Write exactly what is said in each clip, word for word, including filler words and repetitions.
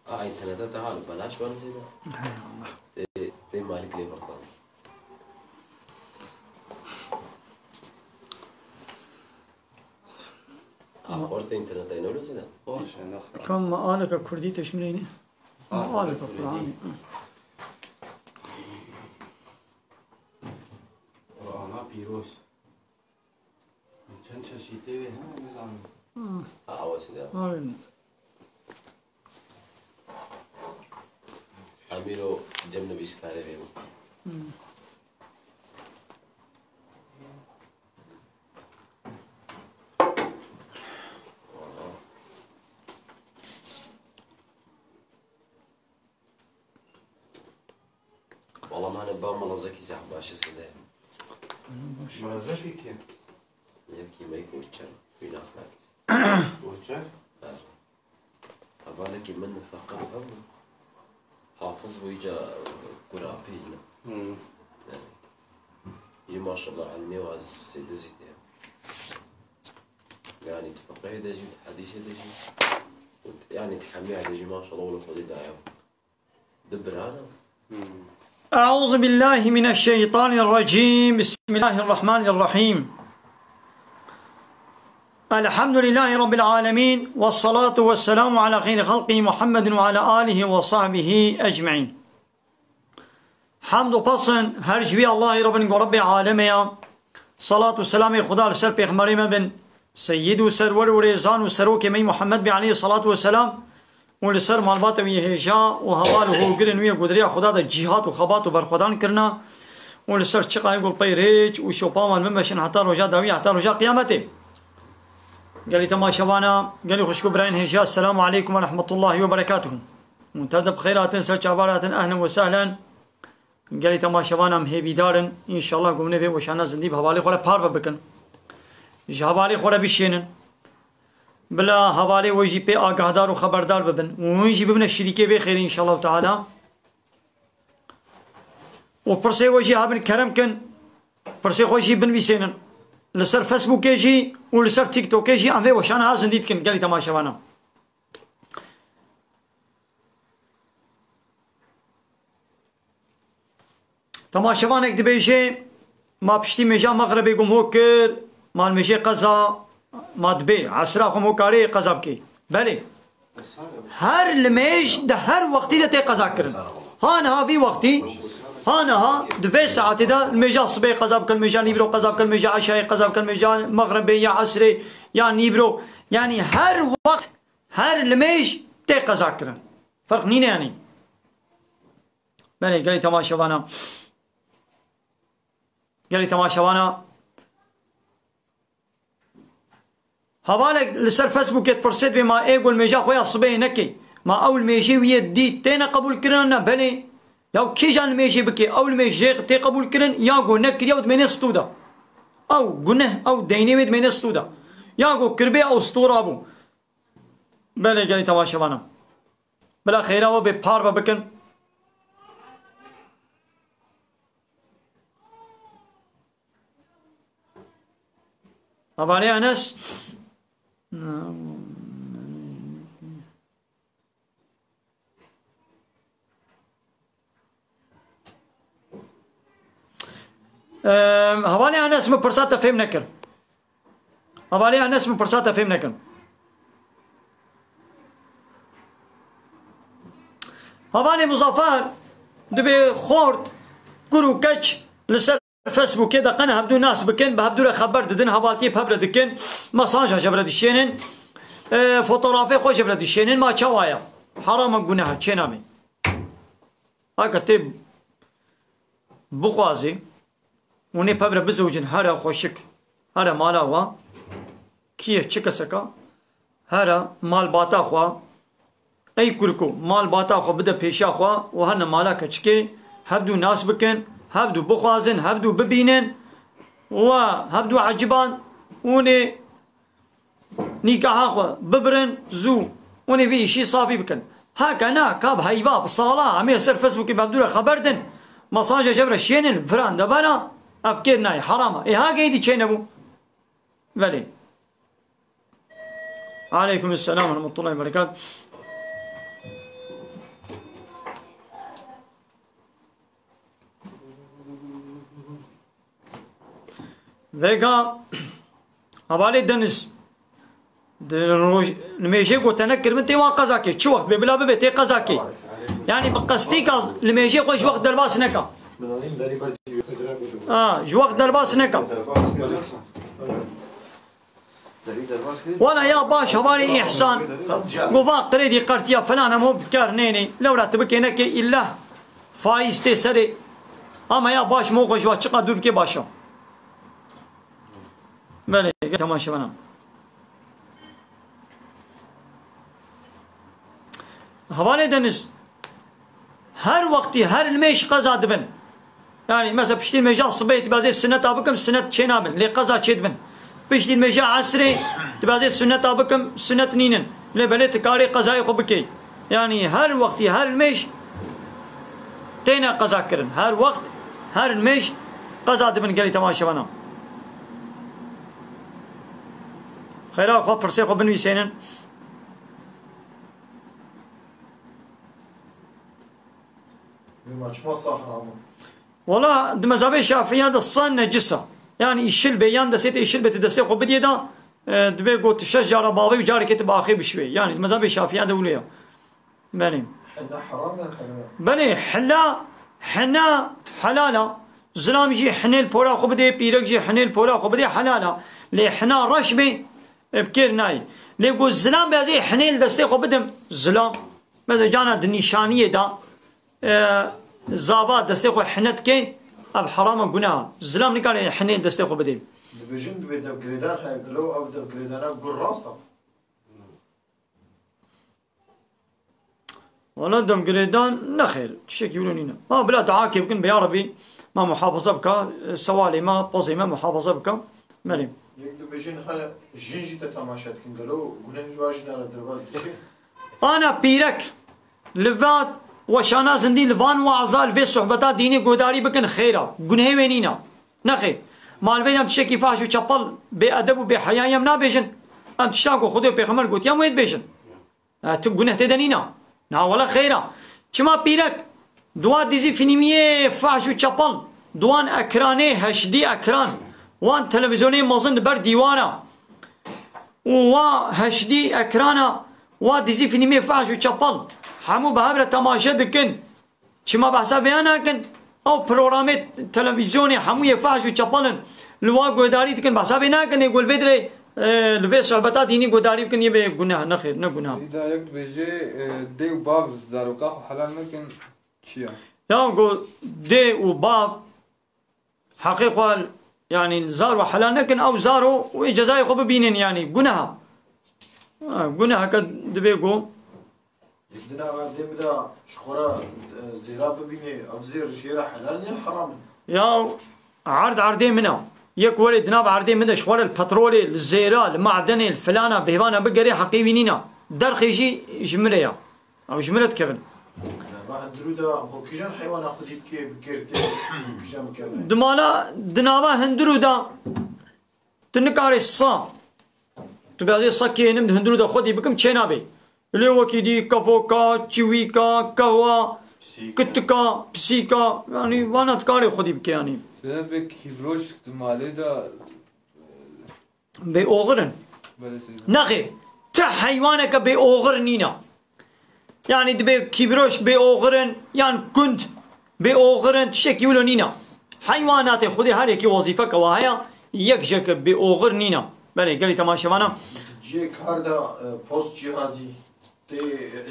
A, înterneta te ha li belaş bane zêde. Hey Allah. Tê, tê malik lê birdan. A, xort înterneta ino lê zêde. Baş e, ne xirab. Kam ma aleka kurdî teşmileyni? A, ma aleka kurdî. Kur'anî. Qur'ana pîroz. Çend çeşîtê wê hene nizanim. Hı. Ha, awa sida. Amin. Amîro cem nivîskarê vê bû. Hı. Wala me ne ba melezekî zehf baş e side. Melezekî kî? Yekî me koçer. Wî nas nakî. Koçer? Hevalekî min feqir hebû. Hafiz bû îca kurapî yine. Hı. Yani. Yî maşallah ilmê wa zêde zî tê. Yani tu feqihê de jî, tu hedîsê de jî. Yani tu hemî de jî maşallah wele Xwedê daye. Di birana. أعوذ بالله من الشيطان الرجيم. بسم الله الرحمن الرحيم. الحمد لله رب العالمين، والصلاة والسلام على خير خلقه محمد وعلى آله وصحبه أجمعين. Hemd û pesin her ji wî Allahî re bin ku Rebbê alemê ya. Salat û selamê Xuda li ser pêxemberê me bin, seyyid û serwer û rêzan û serokê me yî Muhammed bî aleyhî salatu weselam û li ser malbata wî yê hêja û heval û hogirên wî yê ku di rêya Xuda de cîhat û xebat û berxwedan kirina û li ser çiqayê ku li pey rêç û şopa wan bimeşin heta roja dawî, heta roja qiyametê. Gelî temaşevana, gelî xwişk û birayên hêja, Selamu aleykum ve rahmetullahi ve berekatuhu. Hûn tev de bi xêr hatin, ser çavar hatin, ehlen ve sehlen. Gelî temaşevan em hêvîdar in, înşallah ku hûn ê vê weşana zindî bi hevalê xwe re parve bikin. Ji hevalê xwe re bişênin. Bila hevalê we jî pê agahdar û xeberdar bibin. Û hûn jî bibine şirîkê vê xêrê înşallah teala. Û pirsê we jî hebin kerem kin, pirsê xwe jî binivîsênin. Li ser Facebookê jî û li ser TikTokê jî em vê weşana ha zindî dikin gelî temaşevana. Temaşevanek dibêje, ma piştî mêja mexrebê gumho kir, ma li mêjê qeza, ma dibê, esra xwe hokarê qeza bikê. Belê. Her li mêj di her wextî de tê qeza kirin. Ha niha vî wextî, ha niha di vê saetê de li mêja sibê qeza bikin, mêja nîvro qeza bikin, mêja eşayê qeza bikin, mêja mexrebê ya esrê ya nîvro. Yanî her wext, her li mêj tê qeza kirin. Ferq nîne yanî. Belê, gelî temaşevana. Gelî temaşevana. Hevalek li ser Facebookê dipirsê dibê ma ê ku li mêja xwe ya sibê nekê. Ma ew li mêjê wî yê dît têne qebûl kirin ne? Belê. Ya kîjan li mêjê bikê? Ew li mêjê tê qebûl kirin ya ku nekiriya û dimêne stû de. Ew guneh, ew deynê wê dimêne stû de. Ya ku kiribê ew stû rabû. Belê gelî temaşevana. Bila xêra we bê parve bikin. Hevalê Enes. Em, hevalê Enes min pirsa te fêm nekir. Hevalê Enes min pirsa te fêm nekin. Hevalê Muzaffer dibê xort, kur û keç li ser Facebookê de qene hevdû nas bikin, bi hevdû re xeber didin, hevaltiyê bi hev re dikin, mesaja ji hev re dişênin, e, fotografê xwe ji hev re dişênin, ma çawa ye? Heram e, guneh e, çênabê. Heke tê bixwazê, hûn ê bi hev re bizewicin, here xweşik, here mala we, kî ye, çi keseka, here malbata xwe, ey kurko, malbata xwe bide pêşiya xwe û herne mala keçikê, hevdû nas bikin, hevdû bixwazin, hevdû bibînin, we hevdû eciban, hûn ê nîkaha xwe bibirin zû, hûn ê vê îşî safî bikin. Heke na, ka bi heyva, bi sala, em ê ser Facebookê bi hevdû re xeber din, mesaja ji hev re şênin, viran de bena, ev kêr nayê, heram e. Ê ha geyî dî çênebû. Belê. Aleykum selam ve rahmetullahi ve berekat. Vêga hevalê Deniz, di roj-, nimêjê ku te nekiribin tê wan qeza kê. Çi wext bê bila bibe tê qeza kê. Yanî bi qestîka nimêjê xwe ji wext derbas neka. Ha, ji wext derbas neka. Wala ya baş, hevalê Îhsan. Go va qirêdî qertiya falan hemû bi kar nênê. Lewra tu bikê nekê îlla faiz tê serê. Ama ya baş mo xwe ji wa çiqa dûr bikê baş e. Belê, temaşevana. Hevalê Deniz, her wextî, her nimêj qeza dibin. Yani mesela piştî nimêja sibê tu bazê sinneta bikim, sinnet çê nabin. Lê qeza çê dibin. Piştî nimêja esrê tu bazê sinneta bikim, sinnet nînin. Lê belê tu karê qezayê xwe bikê. Yani her wextî, her nimêj têne qeza kirin. Her wext, her nimêj qeza dibin gelî temaşevana. Xeyra xwe pirsê xwe binivîsênin. Lê ma çima sa heram e? Wala di mezhebê Şafiiya de sa necis e. Yani îşil bê yan destê te îşil bê tu destê xwe bidiyê de, e, dibê got tu şeş cara bavê û carekê tu baxê bişwê. Yani di mezhebê Şafiiya de wilo ya. Belê. Hina heram e, helal e? Belê, hila, hina helal e. Zilam jî hinê li pora xwe bidê, pîrek jî hinê li pora xwe bidê, helal e. Lê hina reş bê, e, bi kêr nayê. Lê ku zilam bê ez ê hinê li destê xwe bidim, zilam. Mesela cana di nîşaniyê de, e, zava destê xwe hine dike, ev heram e, gunah e. Zilam nikare hinê li destê xwe bidê. Dibêjin dibê devgirêdan heye, gelo ev devgirêdana gur rast e? Wala demgirêdan nexêr, tiştekî wilo nîne. Ma bila duakê bikin, bi ya Rebî ma muhafaza bika, sewalê me, pozê me muhafaza bika. Merî. Yek dibêjin, ha, jin jî te temaşe dikin, gelo guneh ji wa jina re dirva diçe? Ana pîrek, li va weşana zindî, li van waza, li vê sohbeta dînî guhdarî bikin, xêr e. Gunehê wê nîne. Nexêr. Ma li vê yan tiştekî fahş û çepel, bê edeb û bê heya em nabêjin. Em tişta ku Xwedê û Pêxember gotiyan wê dibêjin. E, tu guneh tê de nîna. Na wele xeyr a. Çima pîrek? Dua dizî fînîmiyê fahş û çepel. Duan ekranê, H D ekran. Wan televîzyonê mezin li ber dîwar a. Û wa H D ekrana, wa dizî fînîmê fahş û çepel. Hemû bi hev re temaşe dikin. Çima behsa vêya nakin? Ew programê televîzyonê hemû yê fahş û çepal in. Li wa guhdarî dikin, behsa vê nakin, ê ku li vê dirê, e, li vê sohbeta dînî guhdarî bikin, yê bê guneh, nexêr, ne guneh. Îda yek dibêje, e, dê û bav zaroka xwe helal nekin, çi ya? Ya ku dê û bav heqê xwe, yanî zaro helal nekin, ew zaro wê cezayê xwe bibînin, yanî guneha. Ha, guneheke dibê ku. Yek di nav erdê min de ji xwe re, e, zêra bibînê, ev zêr ji yê re helal in yan heram in? Ya erd erdê min e. Yek werê di nav erdê min de ji xwe re li petrolê, li zêra, li madenê, li filana, bêvana bigerê heqê wî nîne. Derxê jî ji min re ya. Ew ji min re dikevin. Di nava hundirû de, em xwe kîjan heywana xwedî bikê, bikê tê, kîjan bikevin? Di mala, di nava hundirû de, tu nikarê sa, tu bêjê sa kênim di hundirû de xwedî bikim, çê nabê. Lê wekî dî kefoka, çiwîka, kehwa, kitika, pisîka, yanî vana tu karê xwedî bikê yanî. Sê bê kîvroş di malê de. Bê oxir in. Belê seyda. Nexêr. Ti heywaneke bê oxir nîne. Yanî dibê kîvroş bê oxir in, yan kund bê oxir in, tiştekî wilo nîne. Heywanatê Xwedê her yekî wezîfeke wa heye, yek jeke bê oxir nîne. Belê, gelî temaşevana. Cihê kar de, e, post cihazî.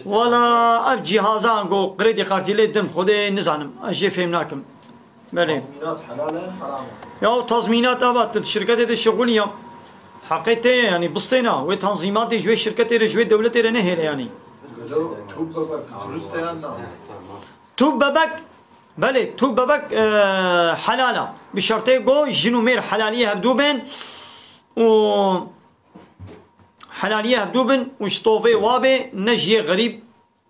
Wala ev cîhazan ku qirêdî qartî lê din Xwedê nizanim. Ez jê fêm nakim. Belê. Tazmînat helal e, heram e? Ya o tazmînat ava tu di şirketê de şixulî ya. Heqê te ye, yanî bistêna. Wê tanzîmatê ji wê şirketê re, ji wê dewletê re nehêle yanî. Gelo tûb bebek, durust e yan na? Tûb bebek, belê, tûb bebek, e, helal e. Bi şertê ku jin û mêr helaliyê hevdû bên û helaliyê hevdû bin û ji tovê wa bê, ne ji yê xerîb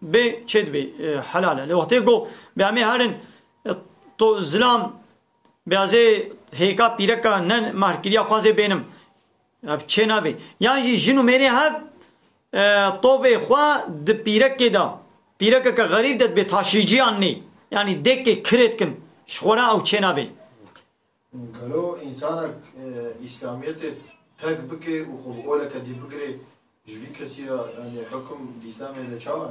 bê, çê dibê, e, helal e. Lê wextê ku bê em ê herin, e, to zilam, bê ez ê hêka pîreka ne mehrkiriya xwe ez ê bênim. Ev çê nabê. Yan jî jin û mêrê hev, e, tovê xwe di pîrekê de, pîrekeke xerîb de dibê taşîciyan nê. Yanî dêkê kirê dikin. Ji xwe re ew çê nabê. Gelo însanek, e, îslamiyetê terk bike û xwe bi oleke dî bigire, ji vî kesî re, yanî, hukm di Îslamê de çawa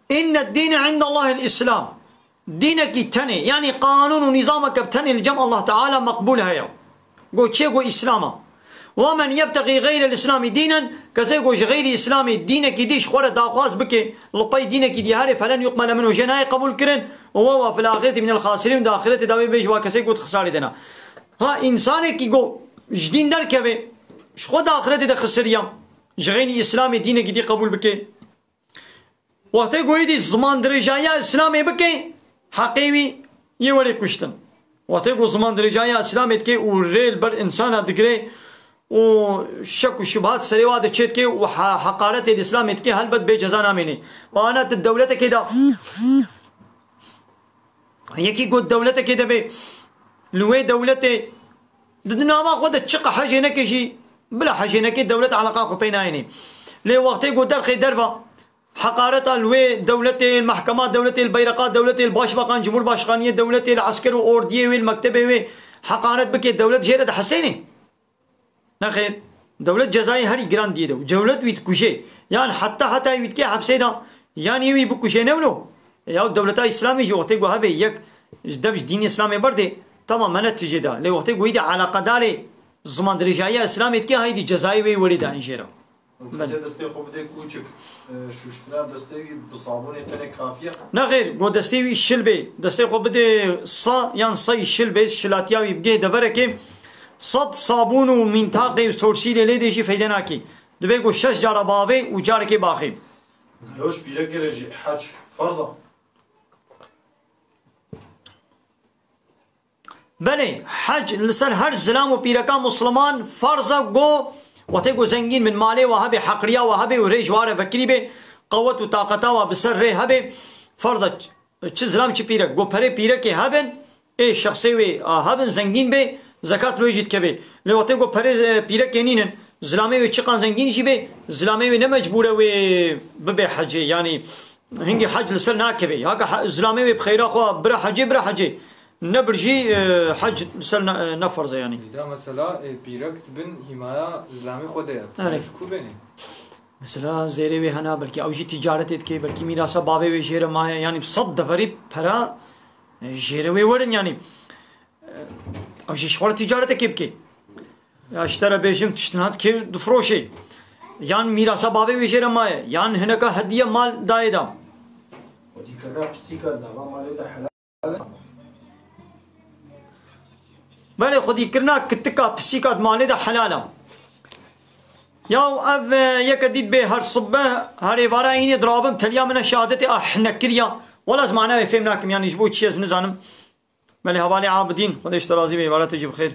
ye? Inne dîne indallahil Îslam. Dînekî tenê, yanî qanûn û nîzameke bi tenê li cem Allah Teala meqbûl heye. Go çê go Îslam e. Ve men yebtexî xeyrel Îslamî dînen, kesê go ji xeyrî Îslamê dînekî dî ji xwe re daxwaz bike, li pey dînekî dî herê, felen yuqbele minhu, jê nayê qebûl kirin, û we wa fil axireti minel xasirîn, di axiretê de wê bê ji wa kesê go di xisarê de ne. Ha, însanekî go ji dîn derkeve, ji xwe di axiretê de xisiriya, ji xeyrî Îslamê dînekî dî qebûl bike. Wextê ku êdî ziman dirêjayiya Îslamê bike, heqê wî yê werê kuştin. Wextê ku ziman dirêjayiya Îslamê dike û rê li ber însana digire û şek û şubihat serê wa de çêdike û he-, heqaretê li Îslamê dike, helbet bê ceza namêne. Û ana tu dewletekê de, yekî ku dewletekê de be, li wê dewletê di, di nava xwe de çi qe hecê neke jî, bila hecê neke, dewlet eleqa xwe pê nayêne. Lê wextê ku derxê derva, heqareta li wê dewletê, li mehkema dewletê, li beyreqa dewletê, li başbakan, cumhurbaşkaniyê dewletê, li esker û ordiyê wê, li mektebê wê heqaret bike, dewlet jê re dihesêne? Nexêr. Dewlet cezayê herî giran diyê de. Dewlet wî dikuje. Yan heta heta wî dike hepsê de. Yan yê wî bikuje, ne wilo? Ya dewleta Îslamê jî wextê ku hebe yek ji dev ji dînê Îslamê berdê, tamam, me ne tijê de. Lê wextê ku wî de eleqedarê ziman dirêjayiya Îslamê dike, haydî cezayê wê werê dayîn jê re. Û kesê destê xwe bidê kûçik, e, şûştina destê wî bi sabûnê tenê kafiye? Nexêr, go destê wî şil bê. Destê xwe bidê sa yan sey şil bê, şilatiya wî bigihê deverekê. Sed sabûn û mîntaqê û sorsîlê lê dê jî feyde nakê. Divê go şeş cara bavê û carekê baxê. Gelo ji pîrekê re jî hec ferz e? Belê, hec li ser her zilam û pîreka Musliman ferz e, go wextê ku zengîn bin, malê wa hebe, heqriya wa hebe û rê ji wa re vekirî be, qewet û taqeta wa bi ser rê hebe, ferz e, çi zilam çi pîrek. Go perê pîrekê hebin, ê şexsê wê a hebin, zengîn be, zekat li wê jî dikeve. Lê wextê ku perê, e, pîrekê nînin, zilamê wê çiqan zengîn jî be, zilamê wê ne mecbûr e wê bibe hecê, yanî hingî hec li ser nakeve. Haka he-, zilamê wê bi xeyra xwe bira hecê, bira hecê. Ne bir jî, e, hec li ser ne, ne ferz e yanî. Îda mesela, e, pîrek di bin hîmaya zilamê xwe de ye. Erê. Ji ku benê? Mesela zêrê wê hena, belkî ew jî ticaretê dike, belkî mîrasa bavê wê jê re maye. Yanî bi sed deverî pera, e, jê re wê werin yanî. E, ew jî ji xwe re ticaretekê bike. Ya ji te re bêjim, tiştina dike difroşê. Yan mîrasa bavê wê jê re maye, yan hineka hediye mal dayê da. Xwedîkirina pisîka di nava malê de helal e? Belê, xwedîkirina kitika, pisîka di malê de helal e. Ya ev, e, yeke dît bê her sibeh, her êvara înê dirabim, teliya min e şehadetê a hinek kiriya. Wela ez mana wê fêm nakim, yanî ji bo çi ez nizanim. Belê, hevalê Abidîn, Xwedê ji te razî be, îbaretê jî bi xêr.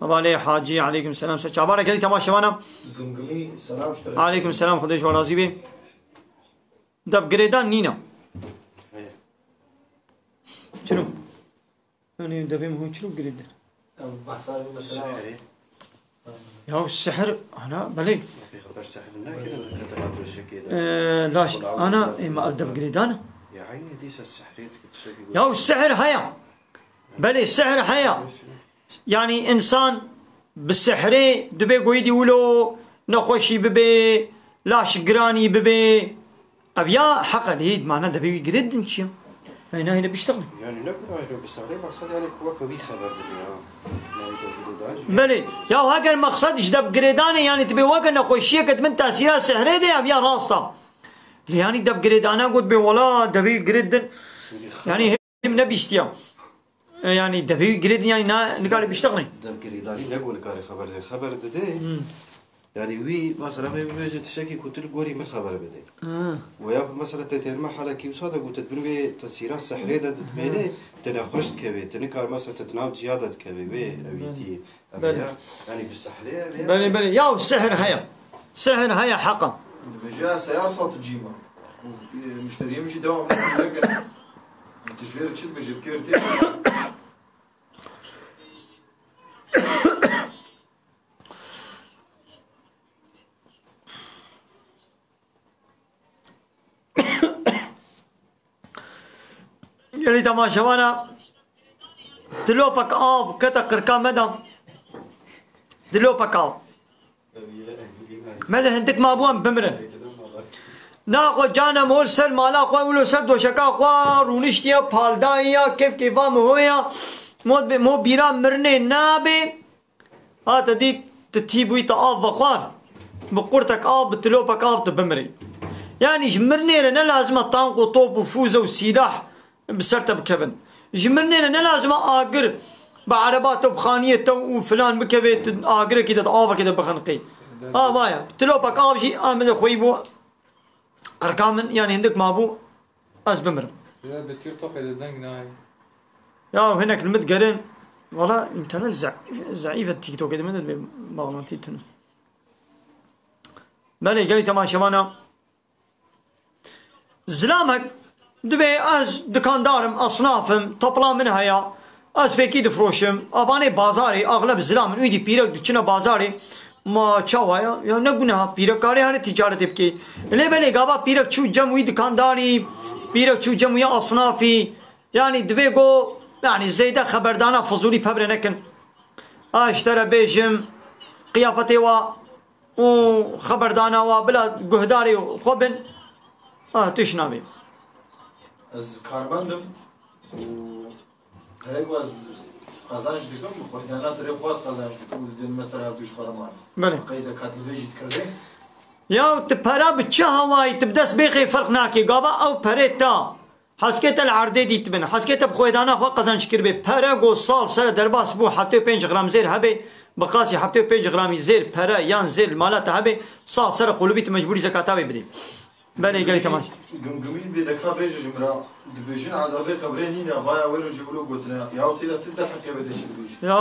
Hevalê Hacî, aleykum selam. Ser çavara gelî temaşevana. Gimgimî, selam ji te re. Aleykum selam, Xwedê ji we razî be. Dev girêdan nîne. Heye. Çilo? Yanî devê min hûn çilo girêdin? Ev behsa wî mesela. Sihirê. Ya sihir, ana, belê. Pêxember sihir nekirin, kete nav döşekê de. Ee, laş, ana, ema ev dev girêdan? Ya eynî dîsa sihirê dike tiştekî. Ya sihir heye. Belê, sihir heye. Yanî însan bi sihrê dibê goyî dî wilo nexweşî bibe, laş giranî bibe. Ev ya heq e, lê mana devê wî girêdin çi ye? Ey nahêle biştexne. Yani ne kadar ayrı bistexne, maksat yani weke wî xeber bide ya. Belê. Ya heger maqsed ji dev girêdanê, yani dibê weke nexweşiyeke di bin tesîra sihrê de, ev ya rast e. Lê yani dev girêdana got bê wela devê wî girêdin. Yani Em nebîştiya. E, yani devê wî girêdin, yani na, nikarê biştexnê. Dev girêdanî ne ku nikarê xeber dê. Xeber dide. Hmm. Yani wî mesela me bibêje tiştekî ku tu li gorî min xeber bide. Ha. Weya mesela te têrme helekî wisa de ku tu bin vê tesîra sehrê de ditmêne, tu nexweş dikevê. Tu nikar mesela tu di nav ciya de dikevê. Wê ewîtî. Belê. Ev ya, yani bi sehrê ev ya. Belê, belê. Ya sihr heye. Sihr heye heqa. Dibêje ez seyar saticî me. E, muşteriyê min jî dewam neke. Tu ji vê re çi dibêje? Kêr tê. Gelî temaşevana, Dilopek av kete qirka me de. Dilopek av. Me de hindik mabû em bimirin. Naxwe canem hol ser mala xwe, wilo ser doşeka xwe rûniştiye, paldayî ya, kêf kêfa min hoya. Mo dibê, mo bîra mirinê nabe. Ha te dît, tu tî bûyî, te av vexwar. Bi qurtek av, bi tilopek av tu bimirî. Yanî ji mirinê re ne lazim e tank û top û fûze û sîlah bi ser te bikevin. Ji mirinê re ne lazim e agir bi ereba te, bi xaniyê te û filan bikevê, tu agirekî de, tu avekê de bixeniqî. Ha, vaya. Tilopek av jî, a min de xweyî bû. Qirka min, yanî hindik mabû, ez bimirim. Ya, bi TikTokê de deng nayê. Ya, hinek li min digerin. Wala, înternet zeîf, zeîf e, TikTokê de min de bê bağlantî tune. Belê, gelî temaşevana. Zilamek, dibê ez dikandar im, esnaf im, topla min heye, ez fêkî difroşim, abanê bazarê, axleb zilam in, wî dî pîrek diçine bazarê, ma çawa ya? Ya ne guneha, pîrek karê here tîcaretê bikê. Lê belê gava pîrek çû cem wî dikandarî, pîrek çû cem wî esnafî, yanî divê go, yanî zêde xeberdana fizûlî pevre nekin. Ha, ji te re bêjim, qiyafetê wa û xeberdana wa bila guhdarê xwe bin. Ah, tişt nabê. Ez karmend im û perê ku ez qazanç dikim, xwedana serê xwe ez qazanç dikim û didin me ser hevdû ji xwe re mane. Belê. Qey zekatî vê jî dikirdê. Ya tu pera bi çi hawayî tu bi dest bêxê ferq nake. Gava ew perê ta. Heskê te li erdê dîtibin, heskê te bi xwedana xwe qezenc kiribê. Pere go sal sere derbas bû, heftê û pênc gram zêr hebê, bi qasî heftê û pênc gramî zêr pere yan zêr li mala te hebê, sal sere qulubî tu mecbûrî zekata wê bidî. Belê gelî temaş. Gimgimî bê deka bêje ji min re, dibêjin ezabê qebrê nîne, vaya wê rojê wilo gotine, ya Huseyna tu derheqê wê de çi dibêjî? Ya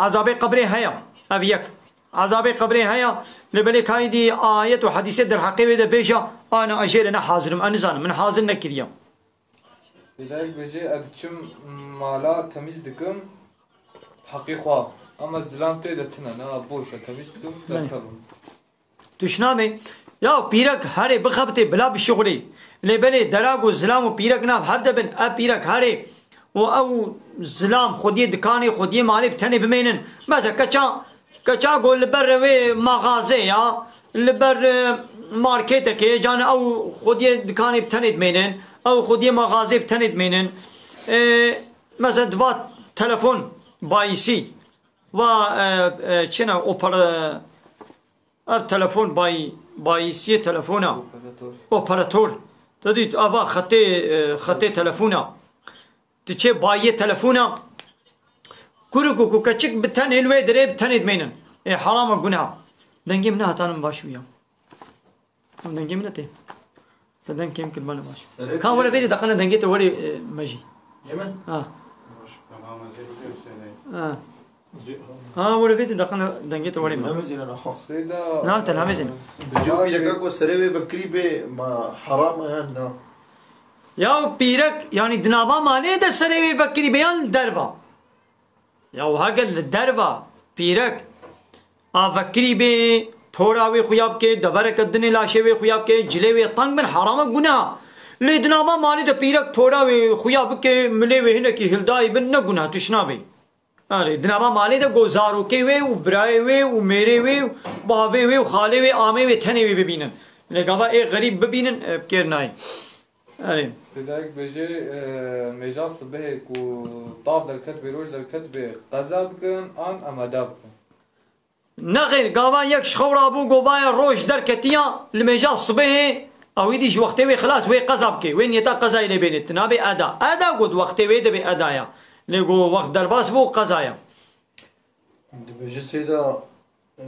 ezabê qebrê heye, ev yek. Ezabê qebrê heye, lê belê ka îdî ayet û hedîsê derheqê wê de bêje, ana ez jê re ne hazir im, ez nizanim, min hazir nekiriye. Sêdayek bêje, ez diçim mala temîz dikim, heqî xwe. Ama zilam tê de tine, ne, boş e, temîz dikim, Belê. derkevim. Tişt nabê. Ya pîrek herê bixebitê bila bişuxulê. Lê belê dera ku zilam û pîrek nav hev de bin, ev pîrek herê û ew zilam xwediyê dikanê, xwediyê malê bi tenê bimênin. Mesela keça, keça ku li ber wê maxazê ya, li ber, e, marketekê, can ew xwediyê dikanê bi tenê dimênin, ew xwediyê maxazê bi tenê dimênin. E, mesela diva telefon bayîsî, va, e, e, çi ne, opera-, ev telefon bay-, bayîsiyê telefona. Operator. Operator. Te dît, ava xetê, e, xetê telefona. Tu çê bayiyê telefona. Kurik û ku keçik bi tenê li wê derê bi tenê dimênin. Ê heram e, guneh. Dengê min nehatanin baş bûya. Em dengê min ne tê. Te deng kêm kir bana baş. Serê Ka were vê de daqine dengê te were, e, me jî. Yemin? Ha. Baş. Tamam, ez ê bikêm sênê. Ha. Ha, were vê de daqine dengê te were me. Ne mezîne naxo. Seyda. Na, te namezîne. Bi jo pîreka ku serê wê vekirî bê, ma heram e yan na? Ya pîrek, yanî di nava malê de serê wê vekirî bê yan derva? Ya heger li derva pîrek a vekirî bê, pora wê xuya bike, devereke dinê laşê wê xuya bike, cilê wê teng bin, heram e, guneh. Lê di nava malê de pîrek pora wê xuya bike, milê wê hinekî hildayî bin, ne guneh, tişt nabê. Erê, di nava malê de go zarokê wê û birayê wê û mêrê wê û bavê wê û xalê wê, amê wê tenê wê bibînin. Lê gava ê xerîb bibînin, e, bi kêr nayê. Erê. Sêdayek bêje, e, mêja sibehê ku tav derket bê, roj derket bê, qeza bikin an em eda bikin? Nexêr, gava yek ji xew rabû, go vaya roj derketiya, li mêja sibehê, ew îdî ji wextê wê xilas, wê qeza bike, wê niyeta qezayê lê bêne, tu nabê eda. Eda got wextê wê dibê eda ya. Lê go wext derbas bû, qeza ya. Dibêje seyda, e,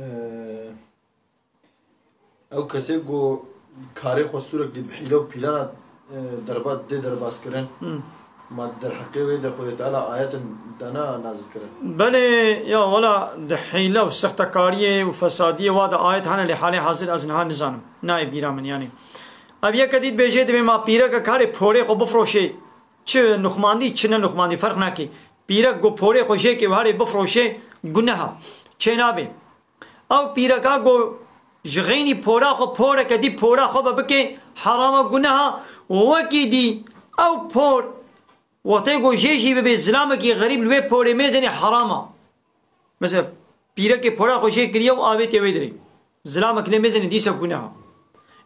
Ew kesê ku karê xwe sûrek dî bi hîle û pîlana, e, derba-, dê derbaskirin, Hmm. ma derheqê wê de Xwedê Teala ayetin dana nazil kirin. Belê, ya wela di hîle û sextekariyê û fesadiyê wa de ayet hene, lê halê hazir ez niha nizanim. Nayê bîra min yanî. Ev yeke dît bêjê dibê ma pîreke karê porê xwe bifroşê. Çi nuxmandî, çi ne nuxmandî, ferq nake. Pîrek ku porê xwe jêkê û herê bifroşê, guneha. Çênabê. Ew pîreka ku ji xeynî pora xwe, poreke dî pora xwe ve bike, heram e, guneha, wekî dî ew por Wextê ku jê jî bibe zilamekî xerîb li wê polê mêzênê heram e. Mesela pîrekê pora xwe jê kiriye û avêtiye wê dirê. Zilamek lê mêzênê dîsa guneha.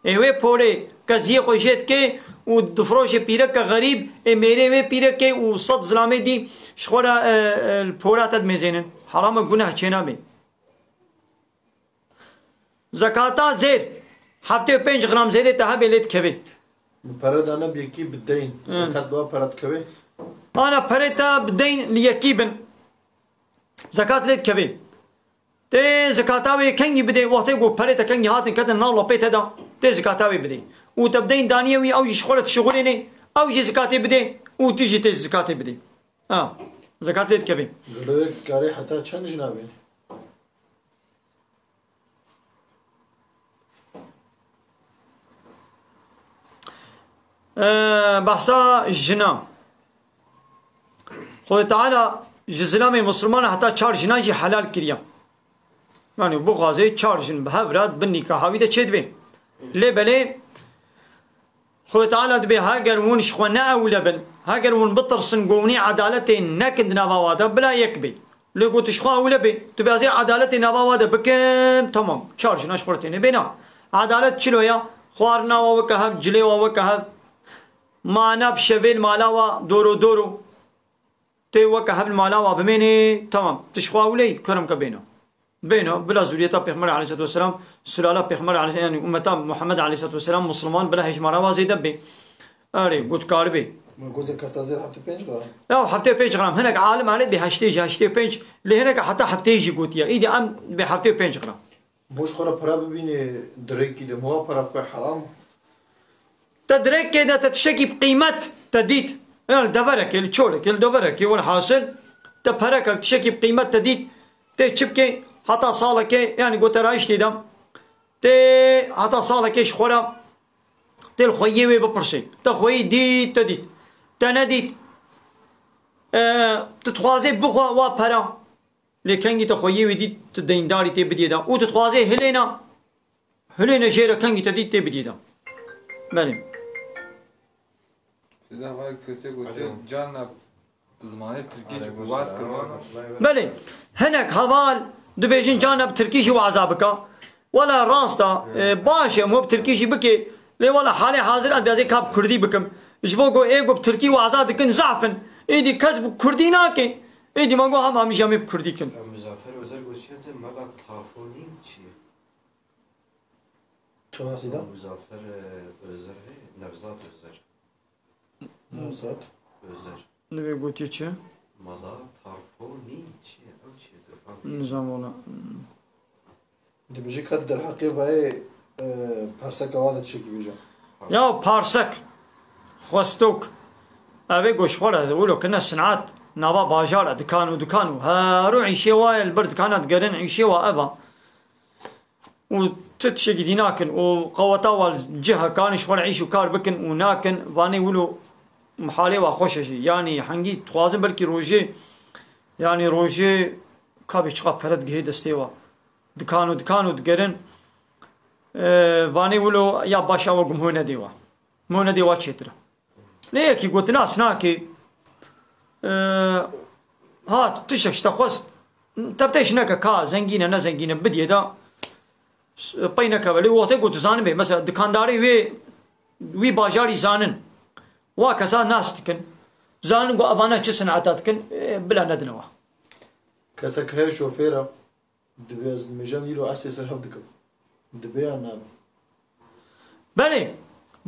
Ê wê polê qeziyê xwe jê dike û difiroşê pîreke xerîb, ê mêrê wê pîrekê û sed zilamê dî ji xwe re, e, e, li pora te dimêzênin. Heram e, guneh çênabe. Zekata zêr. Heftê û pênc gram zêrê te hebe lê dikeve. Bi pere de ne bi yekî bi deyn. Hı. Zekat bi wa pere dikeve. Ana perê te bi deyn li yekî bin. Zekat lê dikeve. Tê zekata wê kengî bidê, wextê ku perê te kengî hatin ketin nav lapê te de, tê zekata wê bidê. Û te bi deyn daniye wî, ew jî ji xwe re dişixulênê, ew jî zekatê bidê û tu jî tê zekatê bidê. Ha, zekat lê dikeve. Gelo yek karê heta çend jina bê? Ee, behsa jina. Xwedê Teala ji zilamê Misliman heta çar jinan jî helal kiriye. Yani bixwaze çar jin bi hev re di bin nîkaha wî de çêdibe. Lê belê Xwedê Teala dibê heger hûn ji xwe ne ewle bin, heger hûn bitirsin ku hûnê edaletê nekin di nava wa de, bila yek bê. Lê ku tu ji xwe ewle bê, tu bê ez ê edaletê nava wa de bikim, temam, çar jina ji xwe re têne bêna. Edalet çilo ya? Xwarina wa weke hev, cilê wa weke hev, mana bi şevê li mala wa doro doro. Tê weke hev li mala wa bimênê, temam. Tu ji xwe ewleyî, kerem ke bêne. Bêne, bila zuriyeta Pêxember aleyhissalatu vesselam, sulala Pêxember aleyhis-, yani ummeta Muhammed aleyhissalatu vesselam, Musliman, bila hêjmara wa zêde bê. Erê, got karibê. Ma got zekata zêr heftê pênc gram. Ya, heftê pênc gram. Hinek alim erê bê heştê jî, heştê pênc. Lê hinek heta heftê jî gotiye. Îdî em bê heftê pênc gram. Bo ji xwe re pere bibînê dirêkî de, miwa pere xwe heram? Te dirêkê de te tiştekî bi qîmet te dît. Yani deverekê, li çorekê, li deverekê, welhasil te perekek tiştekî bi qîmet te dît. Tê çi bikê? Heta salekê, yani goterayîş tê de. Tê heta salekê ji xwe re tê li xweyiyê wê bipirsê. Te xweyî dît, te dît. Te nedît. E, tu dixwazê bixwe wa pera. Lê kengî te xweyiyê wî dît, tu deyndarî tê bidiyê de. Û tu dixwazê hilêna, hilêne jê re kengî te dît tê bidiyê de. Belê. Seyda Xalek Pirsê gotiye, Alo. Carna bi zimanê tirkî jî Aleyküm waz selam. Kirwana. Belê. Hinek heval dibêjin carna bi tirkî jî waza bike. Wela rast e, e, baş e, em wê bi tirkî jî bikê. Lê wela halê hazir ez bêzê ka bi kurdî bikim. Ji bo ku ê ku bi tirkî waza dikin zaf in. Êdî kes bi kurdî nake. Êdî me got hema em jî em ê bi kurdî kin. Muzaffer Özer gotiye te mela Tarfonî çi ye? Çawa Seyda? Muzaffer, e, Özer he, Nevzat Özer. Nevzat. Özer. Nivê gotiye çi? Mala Tarfonî çi ye? Ew çi ye? Nizam wala. Dibêje ka tu derheqê vayê, e, perseka wa de tiştekî bêje. Ya persek, xwestok. Ev ê goşxwar e, wilo kine sinat, nava bajar e, dikan û dikan û. Her û îşê wa ye, li ber dikana digerin, îşê wa ev e. Û tu tiştekî dî nakin û qeweta wa li cih e, kanî ji xwe re îş û kar bikin û nakin, vanê wilo mihalê wa xweş e jî. Yanî hengî dixwazin belkî rojê, yanî rojê kabê çiqa pere digihê destê wa. Dikan û dikan û digerin, e, vanê wilo ya baş ew e ku miho nedê wa. Miho nedê wa çêtir e. Lê yekî gotina sinakê, e, hat tiştek ji te xwest, te bi te jî neke ka zengîn e, ne zengîn e, bidiyê de, s-, pey nekeve. Lê wextê ku tu zanibê, mesela dikandarê wê, wî bajarî zanin, wa kesa nas dikin, zanin ku evana çi sinata dikin, e, bila nedine wa. Kesek heye şofêr e. Dibê ez li mêjan îro esê ser hev dikim. Dibe ya nabe? Belê,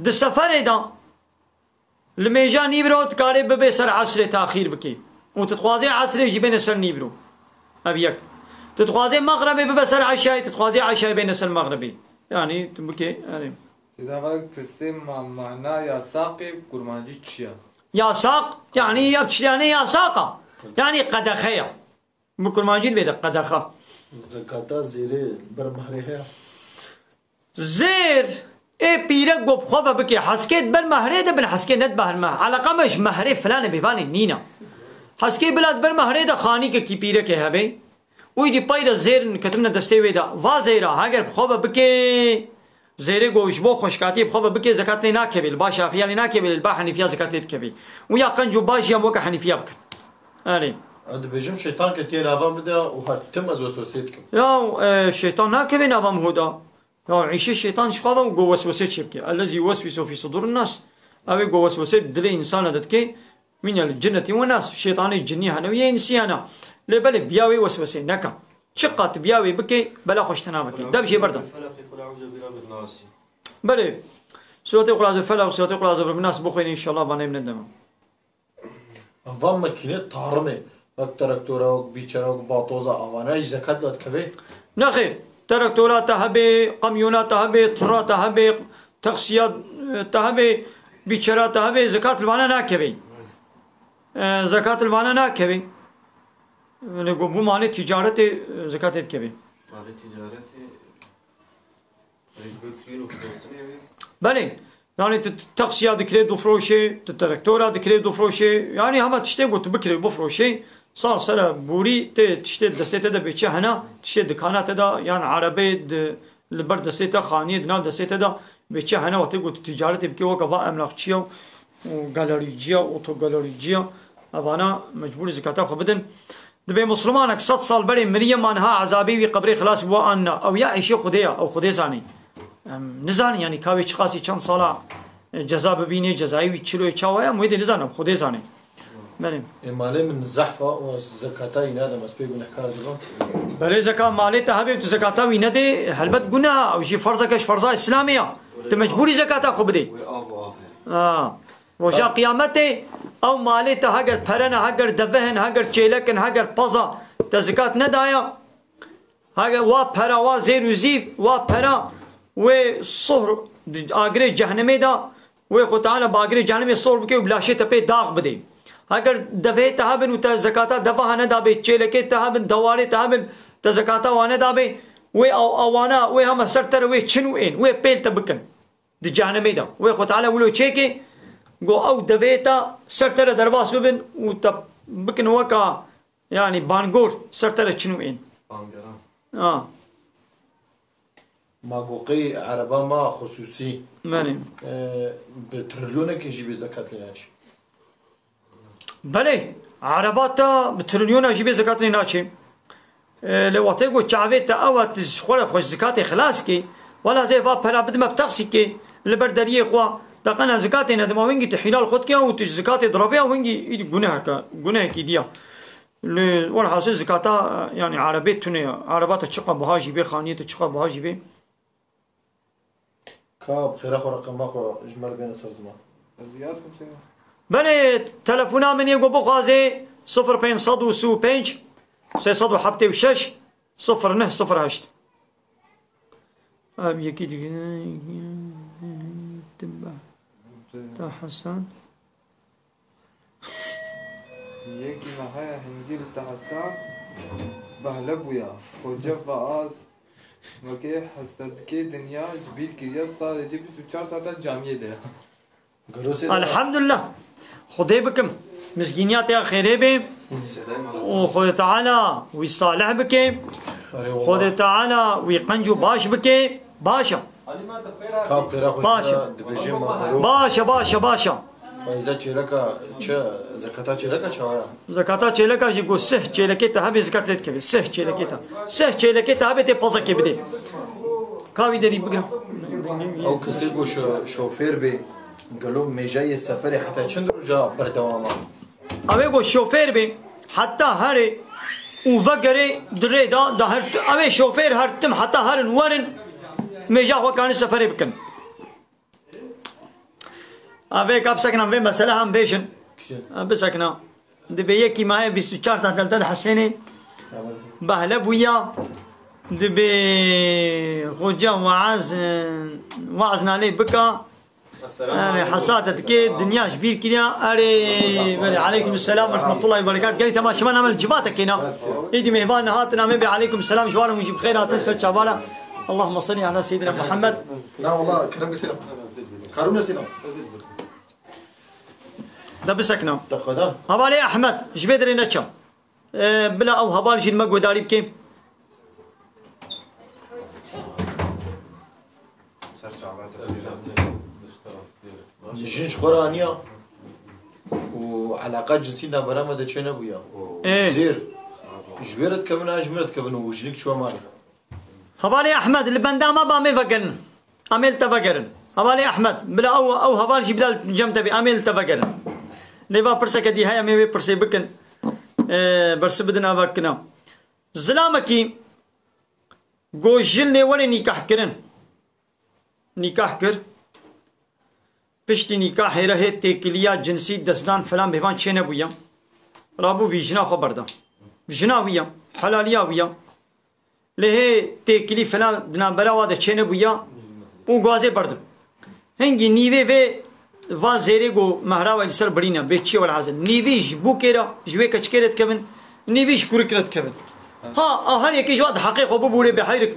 di seferê de li mêja nîvro dikarê bibe ser esrê taxîr bikê. Û tu dixwazê esrê jî bêne ser nîvro. Ev yek. Tu dixwazê mexrebê bibe ser eşayê, tu dixwazê eşayê bêne ser mexrebê. Yanî tu bikê, yanî. Seyda Xalek pirsê ma-, mana yasaqê kurmancî çi ye? Yasaq, yanî ya tiştê yanî yasaqa. Yanî qedexe ye. Bi kurmancî dibê de qedexe. Zekata zêrê li ber mehrê heye? Zêr ê pîrek go bi xwe ve bike. Heskê di ber mehrê de bin, heskê ne di ber mehrê. Eleqa me ji mehrê filanê bêvanê nîne. Heskê bila di ber mehrê de xanîkekî pîrekê hebe. Wî dî pey de zêr in ketine destê wê de. Va zêra, heger bi xwe ve bike, Zêrê ku ji bo xweşkatiyê bi xwe ve bike, zekat lê nakeve, li ba Şafiya lê nakeve, li ba Henifiya zekat lê dikeve. Û ya qenc û baş jî em weke Henifiya bikin. Erê. Ez dibêjim şeytan ketiye nava min de û her tim ez weswesê dikim. Ya, e, şeytan nakeve nava min hû da. Ya, îşê şeytan ji xwe ve ku weswesê çê bike. Ellezî yuweswisu fî sudurin nas. Ew ê ku weswesê dilê însana de dike, mîne li cinnetî û nas, şeytanê cinnî hene û yê însî hene. Lê belê biya wê weswesê neke. Çi qat biya wê bike, bela xwe ji te naveke. Dev jê berdan. Felaq, qul a'ûzu bi rabbin nas. Belê. Suretê Qul a'ûzu bi felaq, suretê Qul a'ûzu bi rabbin nas bixwîne, înşallah, banê min dema. Van makîne tarime, wek traktora, wek bîçera, wek batoza, avana jî zekat la dikeve? Nexêr. Traktora te hebe, kamyona te hebe, tira te hebe, taksiya, e, te hebe, bîçera te hebe, zekat li vana nakeve. E, zekat li vana nakeve. Lê ku bû malê ticaretê, e, zekatê dikeve. Malê ticaretê, rêzbirkirîn û firotinê wê? Belê. Yani tu, tu taksiya dikirê dufroşê, tu traktora dikirê dufroşê. Yani hema tiştê ku tu bikirê bifroşê, sal sere borî tê tiştê destê te de bê çi hene, tiştê dikana te de, yan erebeyê di, li ber destê te, xaniyê di nav destê te de bê çi hene, wextê ku tu ticaretê bikê weke va emlakçiya û galerîciya, otogalerîciya, evana mecbûrî zekata xwe bidin. Dibê Mislimanek sed sal berê miriye, ma niha ezabê wî qebrê xilas bû an na? Ew ya îşê Xwedê ya, ew Xwedê zanê. Em nizanin, yanî ka wê çiqasî çend sala, e, ceza bibînê, cezayê wî çilo ye, çawa ye, em wê dê nizanin, ew Xwedê zanê. Belê. Ê, malê min zehf a û ez zekata wî nadim, ez pê gunehkar dibim. Belê, zeka malê te hebe, tu zekata wî nedê, helbet guneh a, ew jî ferzeke ji ferza Îslamê ya. Tu mecbûrî zekata xwe bidê. Wê av û av heye. Ha. Roja qiyametê ew malê te heger pere ne, heger deveh in, heger çêlek in, heger paza te zikat nedaya, heger wa pera, wa zêr û zîv, wa pera wê sohr di agirê cehnemê de, wê Xwe Teala bi agirê cehnemê sohr bike û bi laşê te pê dax bidê. Heger devehê te hebin û te zekata devaha nedabê, çêlekê te hebin, dewarê te hebin, te zekata wan nedabê, wê ew, ewana, wê hema ser te re wê çin û ên, wê pêl te bikin. Di cehennemê de. Wê Xwe Teala wilo çêkê, go ew devê te ser te re derbas bibin û te bikin weka, yani, bangor ser te re çin û ên. Bangeran. Ha. Ma go qey ereba ma xusûsî, Belê. e, bi trilyonekê jî bê zekat lê naçî? Belê, ereba te bi trilyona jî bê zekat lê naçê. E, lê wextê ku çavê te ew e, tu ji xwe re xwe ji zikatê xilas kê, wela zê va pera bidime bi taksîkê, li ber deriyê xwe, te qena zikatê nedim, ew hingî tu hîlal xwe dike û tu ji zikatê dirabê, ew hingî îdî guneheke, gunehekî diya. Li welhasil zikata, yani, erebê tune ya. Ereba te çiqa buha jî bê, xaniyê te çiqa buha jî bê. Ka bi xêra xwe reqema xwe ji me re bêne ser ziman. Ez yaz kim sê? Belê, telefona min yê ku bixwazê sifir pênc sed û sî û pênc, sê sed û heftê û şeş, sifir neh sifir heşt. Ev yekî dike. Ta Hesen. Yekî me heye hingî li te hesa behle bûya. Xoce Vaaz wekê hesedkê dinya ji bîr kiriye, sadece bîst û çar saet camiyê de ya. Elhamdulillah. Xwedê bikim. Mizgîniya te ya xêrê bê. Û Xwedê Teala wî salih bike. Erê wala. Xwedê Teala wî qenc û baş bike. Baş e. Kap xêra xwe Baş e. Dibêje me. Baş e, baş e, baş e. Feyza çêleka çi, zekata çêleka çawa ya? Zekata çêleka jî ku sih çêlekê te hebê zekat lê dikeve. Sih çêlekê te. Sih çêlekê te hebê tê pezekê bidê. Ka wî derî bigirim. Ew kesê ku şo-, şofêr bê, gelo mêjayê seferê heta çend roja berdewam e? Ew ê ku şofêr bê, heta herê û vegerê di rê de, da her, ew ê şofêr her tim heta herin werin, mêja xwe kanî seferê bikin. Avê ka bisekina vê mesele hem bêjin. Kîjan? Ha, bisekina. Dibê yekî maye bîst û çar saet li te dihesênê. Behle bûya. Dibê xoca waaz, e, waaz nalê bika. Yani, hesate dike, dinya ji bîr kiriya. Erê, belê, aleykum selam ve rahmetullahi ve berekat. Gelî tema şima namel civatekê na. Êdî mêvan hatin, em ê bê aleykum selam ji wan hûn jî bi xêr hatin ser çavara. Allahümme salli ala seyyidina Muhammed. Na, wala, kerem ke selam. Karûne selam. De bisekna. Te xweda. Hevalê Ehmed, ji vê derê neçe. E, bila ew heval jî li me guhdarî bike. Ser Jin ji xwe re aniya û eleqa cinsî navbera me de çênebûya. Ê. Zêr ji wê re dikevin, an ji min re dikevin û jinik çûye malê. Hevalê Ehmed, li benda me ba, em ê vegerin. Em ê li te vegerin. Hevalê Ehmed, bila ew, ew heval jî bila li cem te bê, em ê li te vegerin. Lê va pirseke dî heye, em ê wê pirsê bikin. Ê, bersiv bidin ava kina. Zilamekî got jin lê were nîkah kirin. Nîkah kir. Piştî nîkahê re hê têkiliya cinsî, destdan filan bêvan çênebûye. Rabû vî jina xwe berda. Jina wî ya, helaliya wî ya. Lê hê têkilî filan di navbera wa de çênebûye û guazê berdim. Hingî nîvê vê va zêrê ku mehra we li ser birîne, bê çi ye welhasil. Nîvî ji bûkê re, ji wê keçikê re dikevin, nîvî ji kurik re dikevin. Ha, ew her yekê ji wa di heqê xwe bibûrê bê heyrik.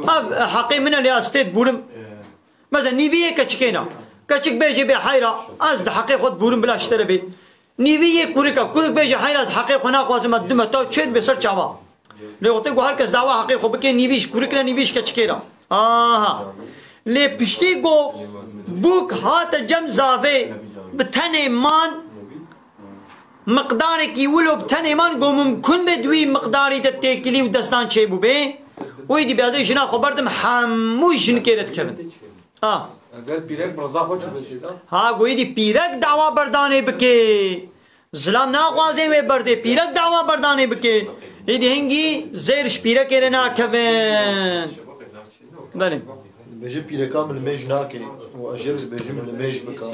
Ev heqê min e, lê ez tê dibûrim. Mesela nîvî yê keçikê ne. Keçik bêjê bê heyra, ez di heqê xwe dibûrim bila ji te re bê. Nîvî yê kurika, kurik bêje heyra, ez heqê xwe naxwazim, ez dime taw çê dibe ser çava. Lê wextê ku her kes dawa heqê xwe bike, nîvî ji kurik re, nîvî ji keçikê re. Aha. Lê piştî ku bûk hate cem zavê, bi tenê man, miqdarekî wilo bi tenê man, ku mimkun be di wî miqdarî de têkilî û destan çêbûbê, û êdî biyazê jina xwe berdim hemû jinikê re dikevin. Ha. Eger pîrek bi riza xwe çûbe çê de? Ha, got êdî pîrek dawa berdanê bike. Zilam naxwaze wê berdê, pîrek dawa berdanê bike. Êdî hingî zêr ji pîrekê re nakevin. Belê. Dibêje pîreka min limêj nake û ez jê re dibêjim limêj bike.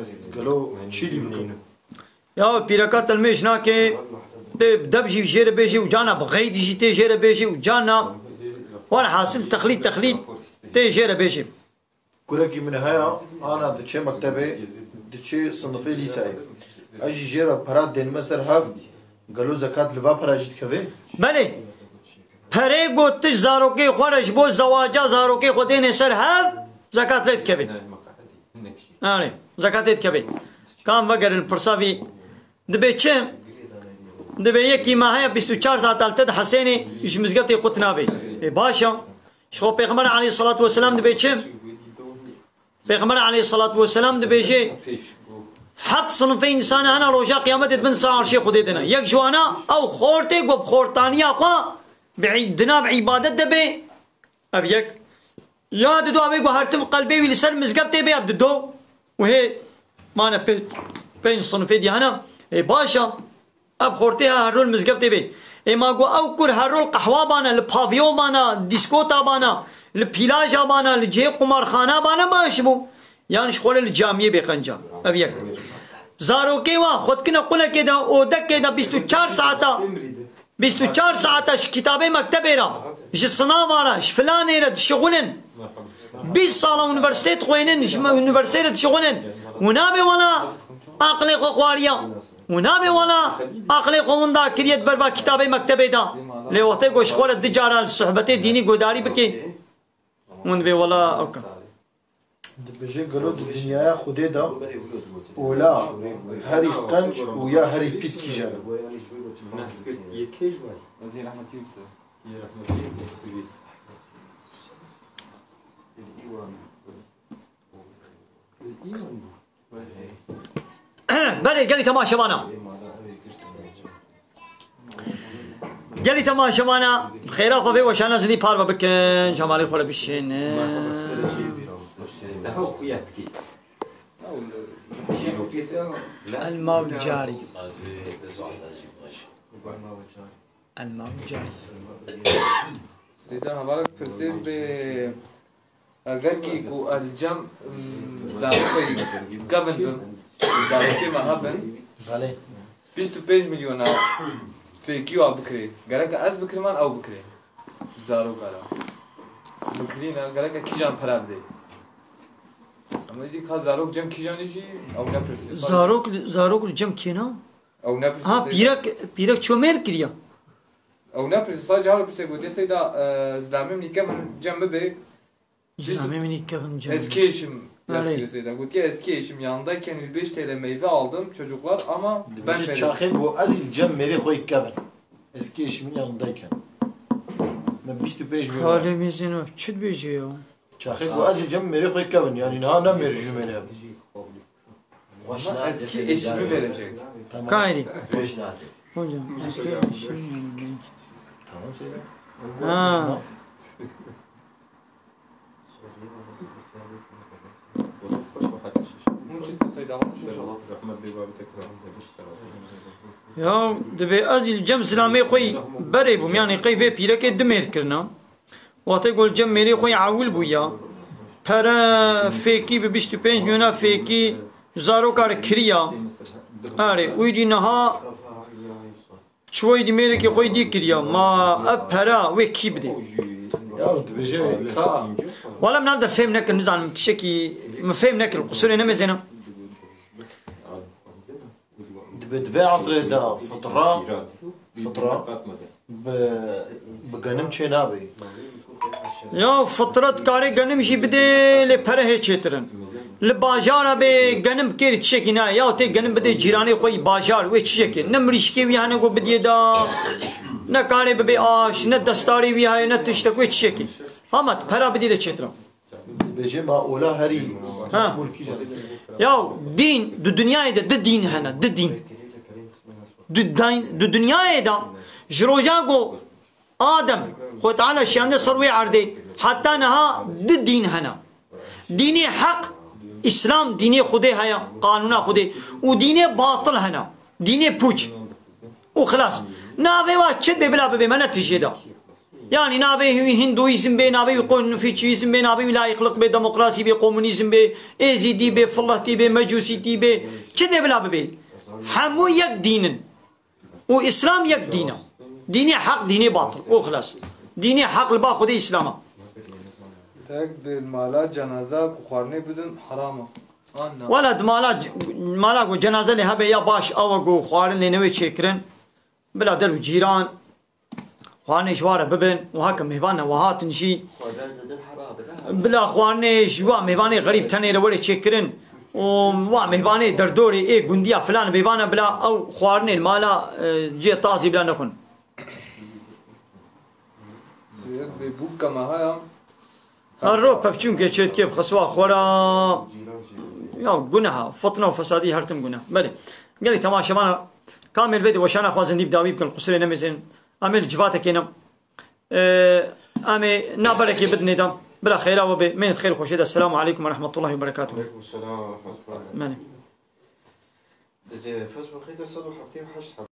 Ez gelo çî dî bikim? Ya pîreka te limêj nake, tê bi deb jî jê re bêjê û carna bi xeydî jî tê jê re bêjê û carna, welhasil texlît texlît tê jê re bêjê. Kurekî min heye, ana diçe mektebê, diçe sinifê lîseyê. Ez jî jê re pera dênime ser hev, gelo zekat li va pera jî dikeve? Belê. Perê got tu ji zarokê xwe re ji bo zewaca zarokê xwe dêne ser hev, zekat lê dikeve. Erê, zekatê dikeve. Kam vegerin pirsa vî. Dibê çi? Dibê yekî me heye bîst û çar saeta li te dihesênê, ji mizgetê qut nabe. Ê, baş e. Ji xwe Pêxember aleyhissalatu vesselam dibê çi? Pêxember aleyhissalatu vesselam dibêje, heft sinifê însanê hene roja qiyametê di bin sa arşê Xwedê de ne. Yek ji wana ew xortê ku bi xortaniya xwe bi î-, di nav îbadet de be, ev yek. Ya dido ew ê ku her tim qelbê wî li ser mizgeftê be, ev dido. Û hê mane pê-, pênc sinifê dî hene. Ê, baş e. Ev xortê ha her rol mizgeftê bê. Ê, ma got ew kur her rol qehwa bana, li pavyon bana, dîskota bana, li pîlaja bana, li cihê qumarxana bana baş bû. Yan ji xwe li camiyê bê qenca. Ev yek. Zarokê wa xwe dikine qulekê de, odekê de bîst û çar saeta. Bîst û çar saeta ji kitabê mektebê re, ji sinava re, ji filanê re dişixulin. Bîst sala unîversîtê dixwînin, ji me-, unîversîtê re dişixulin. Û nabê wala aqilê xwe xwariya. Û nabê wala aqilê xwe winda kiriye di berba kitabê mektebê de. Lê wextê ku ji xwe re du cara li sohbetê dînî guhdarî bike, hûn dibê wala ewka. Dibêje gelo di dinyaya Xwedê de ola herî qenc û ya herî pîs kîjan e? Belê, gelî temaşevana. Gelî temaşevana, xêra xwe vê weşana zidî parve bikin, ji hevalê xwe re bişênin. El mav carî. El mav carî. Dê hevalek pirsê bê. Eger kî ku ez li cem, mm, zarokê kevin bim, zarokê me hebin, Belê. bîst û pênc milyona fêkî wa bikirê. Gerek ez bikirim an ew bikirê. Zaroka re. Bikirîne, gerek kîjan pere bidê. Ama îdî ka zarok cem kîjanî jî ew nepirsê. Zarok, zarok li cem kêna? Ew nepirsê Ha, seyda. Pîrek, pîrek ço mêr kiriya? Ew nepirsê, sa caro pirsê gotiye seyda, e, zilamê min kevin cem bibê. Zilamê min kevin cem. Eski eşim, Erê. Eski eşim. Gotiye eski eşim yanındayken yüz beş T L meyve aldım çocuklar ama ben Dibêje veremedim. Çaxê ku ez î li cem mêrê xwe yê kevin. Eski eşimin yanındayken. Me bîst û pênc lira. Kalê mizino, çi dibêje ya? Çaxê ku ez î li cem mêrê xwe yê kevin. Yani niha ne mêr ji mêrê hebin. Ama eski eşimi verecek. Tamam. Kaydı. Boş nadir. Hocam, eski eşim yani belki. Tamam, söyle. Ha. Bunun için Said Abbas inşallah. Rahmet Bey abi tekrar. Ya, dibê ez li cem silamê xwe berê bûm, yani qey vê pîrekê du mêr kirina. Wextê ku li cem mêrê xwe ewil bûya, pere fêkî bi bîst û pênc milyona fêkî zaroka re kiriya. Erê, wî dî niha çiwayî dî mêrekê xwe dî kiriya. Ma ev pere wê kî bidê? Ya dibêje ka. Wala min de fêm nekir, nizanim tiştekî min fêm nekir, qusurê nemêzênim. Dibe, di vê esrê de fitra, fitra bi, bi genim çê nabê. Ya fitra dikarê genim jî bidê, lê pere hê çêtir in. Li bajara bê genim kêrî tiştekî nayê. Ya tê genim bidê cîranê xwe yî bajar, wê çi çêkê? Ne mirîşkê wî hene ku bidiyê da, ne karê bibê aş, ne destarê wî heye, ne tiştek, wê çi çêkê? Hema tu pera bidî de çêtir e. Dibêje ma ola herî Ha. Mûl kîjan. Ya dîn, di dinyayê de di dîn hene, di dîn. Di dîn, di dinyayê de ji roja ku Adem, Xwe Teala şiyande ser wê erdê, heta niha di dîn hene. Dînê heq, Îslam, dînê Xwedê heye, qanûna Xwedê. Û dînê batil hene. Dînê pûç. Û xilas. Navê wa çi be bila bibe, me ne tijê de. Yani navê wî Hinduîzm bê, navê wî Konfûçyîzm bê, navê wî layîqlik bê, demokrasî bê, komunîzm bê, êzîdî bê, fillehtî bê, mecûsîtî bê, çi dê bila bibê? Hemû yek dîn in. Û Îslam yek dîn e. Dînê heq, dînê batil. Û xilas. Dînê heq li ba Xwedê Îslam e. Tek bi mala cenaza ku xwarinê bidin heram e. Anna. Wela di mala, mala ku cenaze lê hebe ya baş awa ku xwarin lê newê çêkirin. Bila der û cîran. Xwarinê ji wa re bibin û heke mêvan ne we hatin jî. Bila xwarinê ji wa mêvanê xerîb tenê re were çêkirin û wa mêvanê derdorê ê gundiya filan mêvana bila ew xwarinê li mala, e, cê tazî bila nexwin. Bê bûk kema haya. Her ro pevçûnkê çêdikê bi xiswa xwe re. Ya guneh e, fitne û fesadî her tim guneh. Belê. Gelek temaşevana kamêl bê di weşana xwe zindî bi dawî bikin, qusurê nemêzin. Em ê li civatekê ne. Ee, em ê naberekê bidinê de. Bila xeyra we bê. Mênet xeyr xweşê de. Selamu aleykum ve rahmetullahi ve berekatuhu. Aleykum selam ve rahmetullah. Belê. Di Facebookê de sed û heftê û heşt